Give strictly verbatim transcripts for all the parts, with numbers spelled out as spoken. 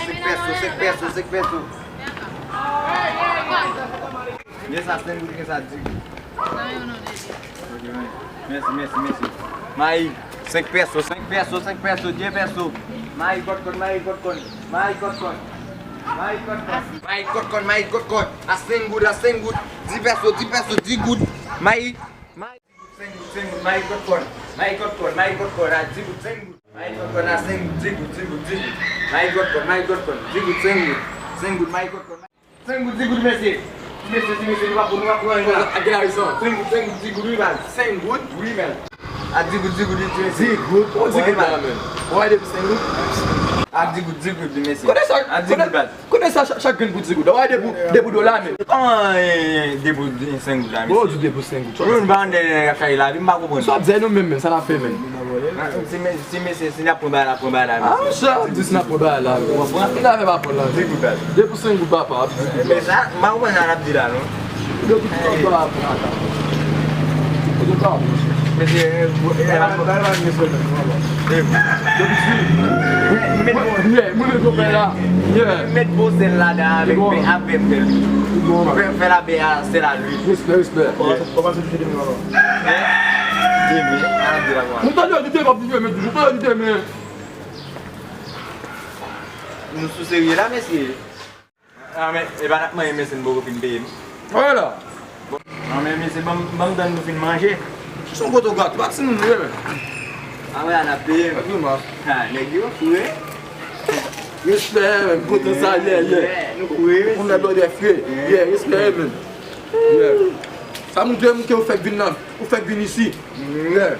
Senk pèso, senk pèso, senk pèso. Gen sa senk goud, gen sa dis goud. Ok, mèsi, mèsi, mèsi. Mayi, senk pèso, senk pèso, senk pèso, dis pèso. Mayi kòtkòn, mayi kòtkòn, mayi kòtkòn. Mayi kòtkòn, mayi kòtkòn, mayi kòtkòn. A senk goud, a senk goud. Dis pèso, dis pèso, dis goud. Mayi, mayi. Senk goud, senk goud, mayi kòtkòn. Mayi kòtkòn, mayi kòtkòn, a dis goud, senk goud. Mayi kòtkòn, a senk goud, dis goud, dis goud, dis goud. Mayi kòtkòn, mayi kòtkòn, dis goud, senk goud. Senk goud, mayi kòtkòn. Senk goud, dis goud, mesye. Ti mesye, ti mesye, nou pa pou, nou pa pou anyen la. Ak gen la reson. Senk goud, senk goud, dis goud, wi, baz. Senk goud? Wi, baz. A dis goud, dis goud, dis mesye. Dis goud? Ou di goud la, men. Ou wè depi senk goud? A dis goud, dis goud, mesye. Kote sa, a dis goud, baz. Kote sa, chak, chak grenn pou dis goud. Ou wè de pou, de pou dola, men. Kòman, eh, de pou senk goud la, mesye? Bon, ou di de pou senk goud. Ou menm pa anndan kay la, m pa konprann. Sa w ap di nou menm, menm, sa n ap fè menm? Ah, ti me-, ti mesye, si n ap pran bagay la, pran bagay la, mesye. Ah, sa w ap di si n ap pran bagay la, menm? Ou konprann? Ki zafè pa pran la? Dis goud, baz. De pou senk goud, papa, ap di goud. Men sa, m pa konprann sa n ap di la, non. Yo tout konn sa ap pran la. Yo tout konn. Mesye, eh, eh, eh, Met bon, yeah, mwen menm konpè la. Yeah. Met bon sèl ladan avèk, avèk sèl. Fè, fè la bè a sèl a lwil. Respè, respè. Ou pa sou touche demen ankò. Hein? Demen, a di la kwa. Mwen tande yo di demen, ap di demen toujou. Tande yo di demen. Nou sou serye la, mesye. Ah, men, e pa n ap manyen, mesye, n poko fin peye m. Wè la. Bon, ah, men, mesye, ban m, ban m tann nou fin manje. Se yon kote w gate, pa timoun nou ye, men. Ah, wè, n ap peye m. Ah, nèg yo fou, wi. Respè, men, kontan sa, yeah, yeah. Nou fou, wi, mesye. Ou nèg blòdè fre. Yeah, respè, men. Yeah. Sa montre m ke ou fèk vin nan, ou fèk vin isi. Yeah.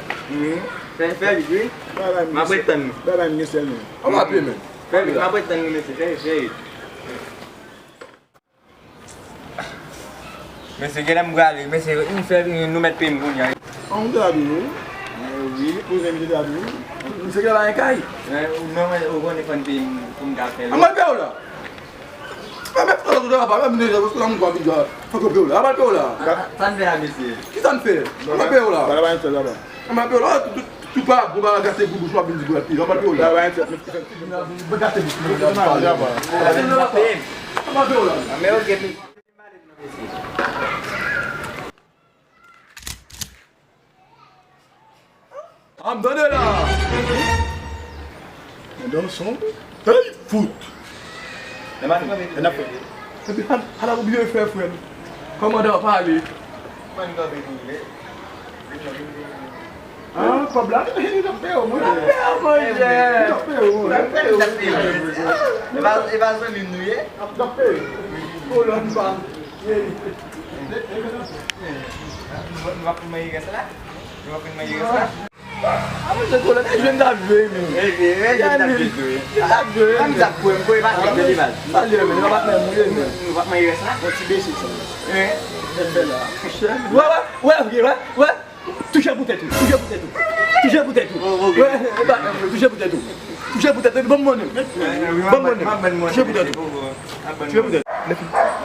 Fè, fè vit, wi. M ap ret tann nou. Bay bay m gen sèl, men. An m ap peye, men. Fè vit, m ap ret tann nou, mesye. Fè vit, fè vit. Mesye, genlè m prale. Mesye, m fè, nou mèt peye m kounye a. An, m te la toujou. Eh, wi. Kouzin m te la toujou. Misye genlè pa gen kay. Eh, non, men ou konnen fò n peye m pou m ka fè lòt. An m al peye w la. Pa mèt fè lòt ou pa, pa m deja, paske la moun pa vin la. Fòk yo peye w la. An m al peye w la. Sa, sa n fè la, mesye? Ki sa n fè? An m al peye w la. Bala pa yon sèl laba. An m al peye w la. Tout, tout, tout pa bon, bala gate pou bouch w ap vin di pou l ap peye. An m al peye w la. Bala pa yon sèl. Gate bouch mwen, gate bouch mwen. An m al peye w la. An men ok, mesye. An m tande la. Andan son. Hey, fout. Epi, ala ou byen fè, frè m. Kòmandan pale. Ah, kòb la, li t ap peye w, mwen. Li t ap peye w, monchè. Li t ap peye w, mwen. Li t ap peye w. E pa, e pa zanmi m nou ye? Li t ap peye w. Kolòn pa m. Nou, nou ap manje rès la? Nou ap manje rès la? Ah, monchè, kolòn, e jwe n t ap jwe, men. E, e, e jwe n t ap jwe tou, wi. Jwe n t ap jwe, men. Sa m t ap kwè, m kwè pa fèk de li, baz. Salye, men, nou pa t menm mouye, men. Nou pa t manje rès la? Yon ti besi, sa. Hein? Jèn fè la. Wè, wè, wè, ok, wè, wè. Touche pou tèt ou, touche pou tèt ou. Touche pou tèt ou. Oh, ok. Wè, e pa, touche pou tèt ou. Touche pou tèt ou, ban m monnen. Ban m monnen. Touche pou tèt ou. Touche pou tèt ou.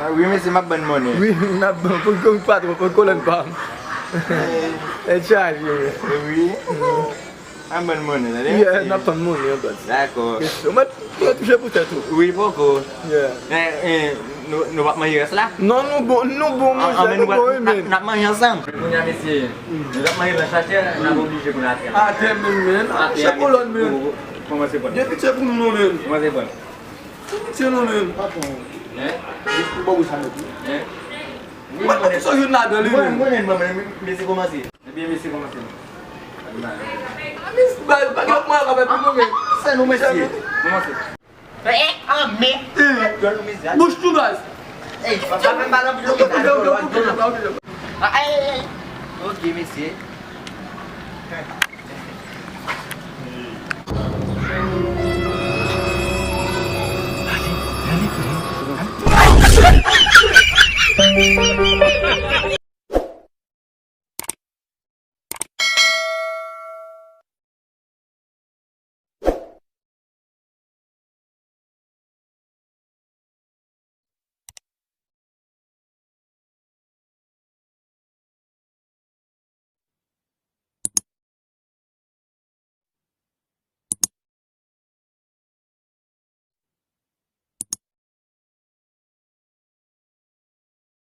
Ah, wi, mesye, m ap ban monnen. Wi, n ap ban, pou, pou patwon, pou kolòn pa m. E chaje, wi. Wi. M ap ban monnen, tande? Yeah, n ap tann monnen, an plas. Dakò. Kesyon, mwen, mwen touche pou tèt ou. Wi, poko. Yeah. Eh, eh, nou, nou p ap manje rès la? Non, nou bon, nou bon, monchè, nou bon, wi, men. N ap manje ansanm. Kounye a, mesye, nou t ap manje nan chache, n ap oblije pou n atè. Atè menm, men. Atè, men. Kòmanse pran. Gen pitye pou nou, non, men. Kòmanse pran. Gen pitye, non, men. Patwon. Hein? Jis pou bò bouch sa nèt, wi. Hein? Mwen, mwen, sa youn ladan li, men. Mwen, mwen, mwen, mwen, mesye kòmanse. Ebyen, mesye kòmanse. Ba, ba, ba, mwen, mwen, mwen, mwen, mwen. Sè nou, mesye. Kòmanse. Eh, ah, men. Bouch tou, baz. Ey, pa, pa, pa, pa, pa, pa, pa. Ah, ey, ey, ey. Ok, mesye.